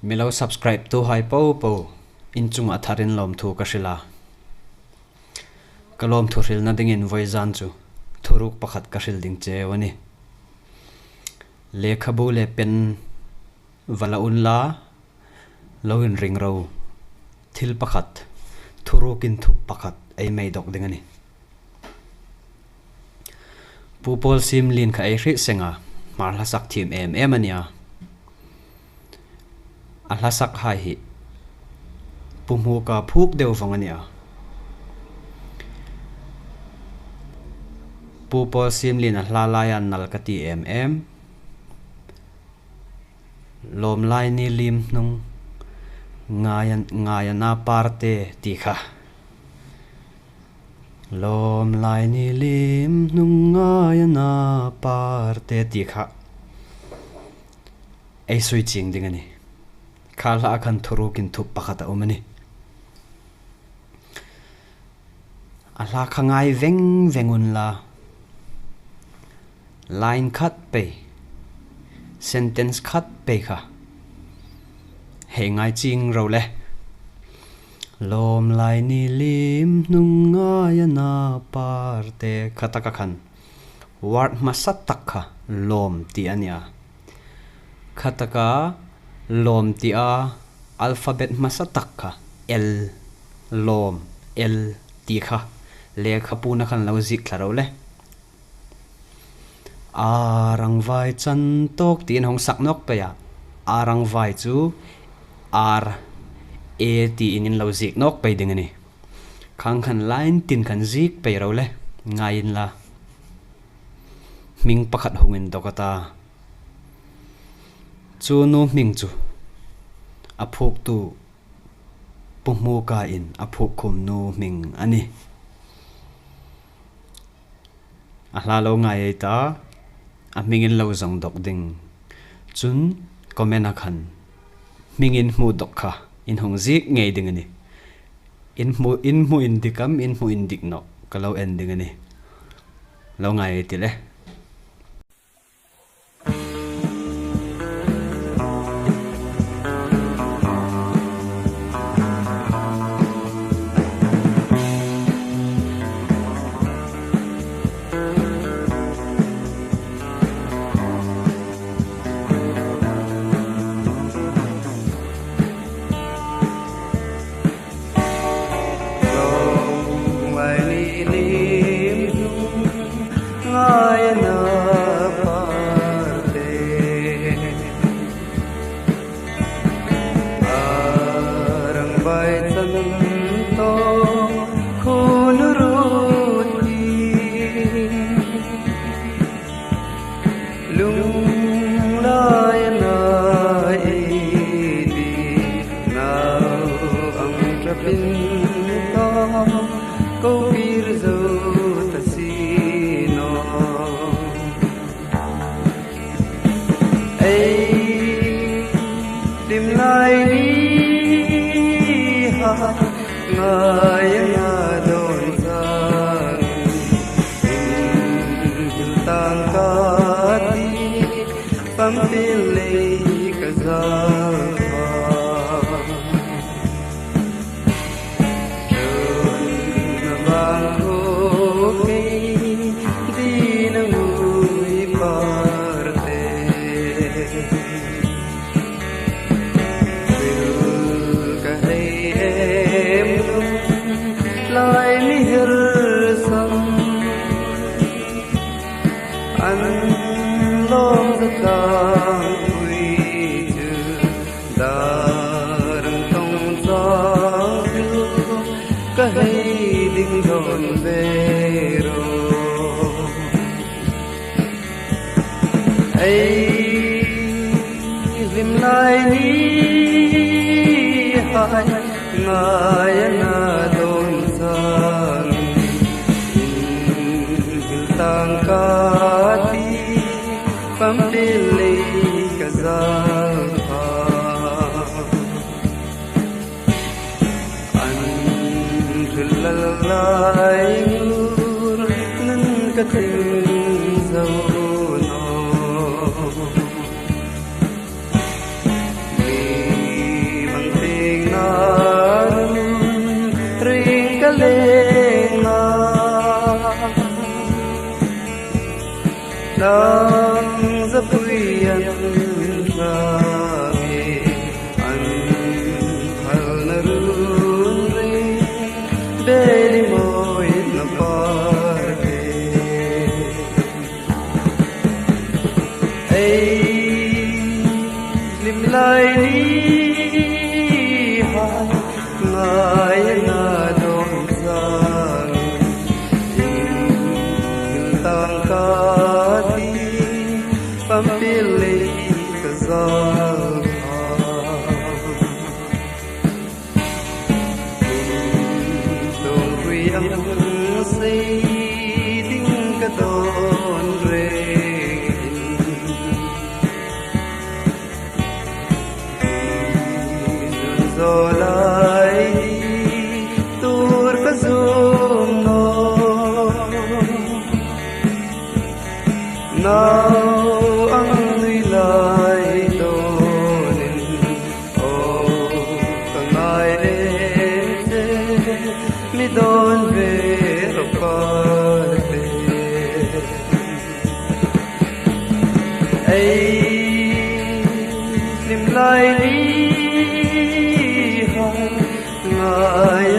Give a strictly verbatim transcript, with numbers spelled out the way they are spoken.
Mi lo subscribe-tuhai popo in chungah tharin lawmthu ka hril a. Ka lawmthu hrilna dingin vawizan chu thuruk pakhat ka hril ding cheu a nih. Lekhabu le pen va la unla, lo inring ro. Thil pakhat, thuruk inthup pakhat ei mei dawk ding a nih. Pu Paul Siemlien kha ei hriet seng a, Hmar hla sak thiem em em a nih a. A hla sakhai hi Pu Hmuoka phuok deu vawng a nih a. Pu Paul Siemlien a hla laia nal ka ti em em. Lawm lai ni lim hnung, ngai a, ngai a na parte ti kha. Lawm lai ni lim hnung, ngai a na parte ti kha ei sui chieng ding a nih. Kha hla khan thuruk inthup pakhat a um a nih. A hla kha ngai veng veng unla, line khat pei, sentence khat pei kha hei ngai chieng ro le. Lawm lai ni lim hnung, ngai a na parte kha taka khan word hmasa tak kha lawm ti a nih a. Kha taka lawm tia alphabet hmasa tak kha L, lawm, L ti kha lekhabu-na khan lo ziek thla ro le. A rangvai chan tawk tiin hung sak nawk pei a. A rangvai chu R, A tiin in lo ziek nawk pei ding a nih. Khang khan line tin khan ziek pei ro le, ngai inla. Hming pakhat hung indawk a ta. Chu nu hming chu a phuoktu Pu Hmuoka in a phuok khum nu hming a nih. A hla lo ngai ei ta, a hming in lo zawng dawk ding. Chun comment-a khan hming in hmu dawk kha in hung ziek ngei ding a nih. In hmu, in hmu indik am, in hmu indik naw, ka lo en ding a nih. Lo ngai ei ti le. Lunglai a na ei ti, nau ang ṭapin ka ko kir zo ta si naw. Ei hlim lai ni ha, ngai a na dawn chang, in hil tang ka ti, pamphil lei ka zal kha. Chun vang thu kei dina ngui parte. Thil ka hei em lung lai mi hir sam. An lawm za tang pui chu dar tong chang chu ka hei ding dawn ve ro. Ei hlim lai ni hai, ngai a na dawn chang, in hil tang ka ti, pamphil lei ka zal kha. An hril lal lai ngur nun ka tling zo naw. Mi Ang zapui an hrang e, an phalna run re, beli mawi na par te. Ei, hlim lai ni hai, ngai na dong sang, in thil tang ka ti, pampil lei ka zal ha. Dongpui ang sei ding ka dawn reng in, nun zo lai tur ka zum naw. Nau ang nui lai dawnin, aw, ka ngai lem che, mi dawn ve rawh ka ti. Ei, hlim lai ni hai, ngai